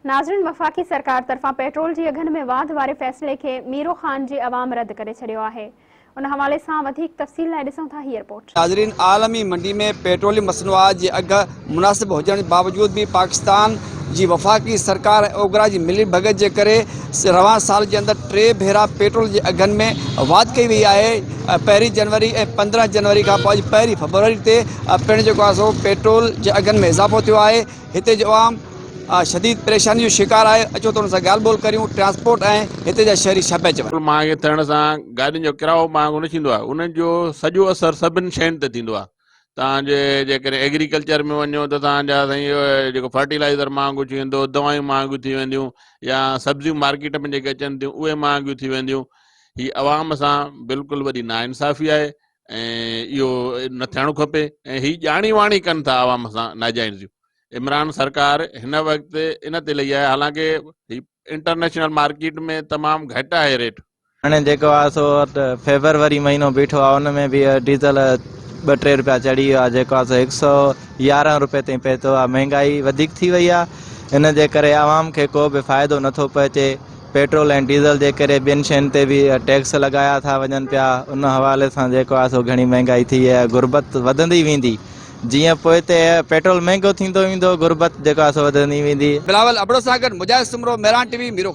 ناظرين وفاقي سرڪار طرفان پيٽرول جي اگهن ۾ واڌ واري فيصلي کي ميرو خان جي عوام رد ڪري ڇڏيو آهي ان حوالي سان وڌيڪ تفصيل لاء ڏسون ٿا هيء رپورٽ. ناظرين عالمي منڊي ۾ پيٽروليم مصنوعات جي اگهه مناسب هجڻ باوجود به پاڪستان جي وفاقي سرڪار ۽ اوگرا جي ملي ڀڳت جي ڪري روان سال جي اندر ٽي ڀيرا پيٽرول جي اگهن ۾ واڌ ڪئي وئي آهي پهرين جنوري ۽ 15 جنوري کان پوء اڄ پهرين فبروري تي پڻ جيڪو آهي سو پيٽرول جي اگهن ۾ اضافو ٿيو آهي هتي جو عوام شديد پريشاني جو شڪار آهي، اچو ته ان سان ڳالهه ٻولهه ڪريون، ٽرانسپورٽ ۽ هتي جا شهري ڇا پيا چون. پيٽرول مهانگي ٿيڻ سان گاڏين جو ڪرايو مهانگو نه ٿيندو آهي ان جو سڄو اثر سڀن شين تي ٿيندو آهي توهان جي جيڪڏهن ايگريڪلچر ۾ وڃو ته توهان جا سائين جيڪو فرٽيلائزر مهانگو ٿي ويندو دوائيون مهانگيون ٿي وينديون يا سبزيون مارڪيٽ ۾ جيڪي اچن ٿيون اهي مهانگيون ٿي وينديون هي عوام سان بلڪل وڏي ناانصافي آهي ۽ اهو نه ٿيڻ کپي ۽ هي ڄاڻي واڻي ڪن ٿا عوام سان ناجائزيون عمران سرڪار هن وقت ان تي لئي آهي حالانڪه هي انٽرنيشنل مارڪيٽ ۾ تمام گهٽ آهي ريٽ. هاڻي جيڪو آهي سو فيبروري مهينو بيٺو آهي ان ۾ به ڊيزل ٻه ٽي روپيا چڙهي ويو آهي جيڪو آهي سو هڪ سو 11 روپئي تائين پهتو آهي مهنگائي وڌيڪ ٿي وئي آهي ان جي ڪري عوام کي ڪو به فائدو نٿو پهچي پيٽرول ۽ ڊيزل جي ڪري ٻين شين تي به ٽيڪس لڳايا ٿا وڃن پيا ان حوالي سان جيڪو آهي سو گهڻي مهنگائي ٿي آهي غربت وڌندي ويندي جيئن پوئتي پيٽرول مهنگو ٿيندو ويندو غربت جيڪو آهي سو وڌندي ويندي. بلاول ابڙو سان گڏ مجاهد سومرو، مهراڻ ٽي وي، ميرو.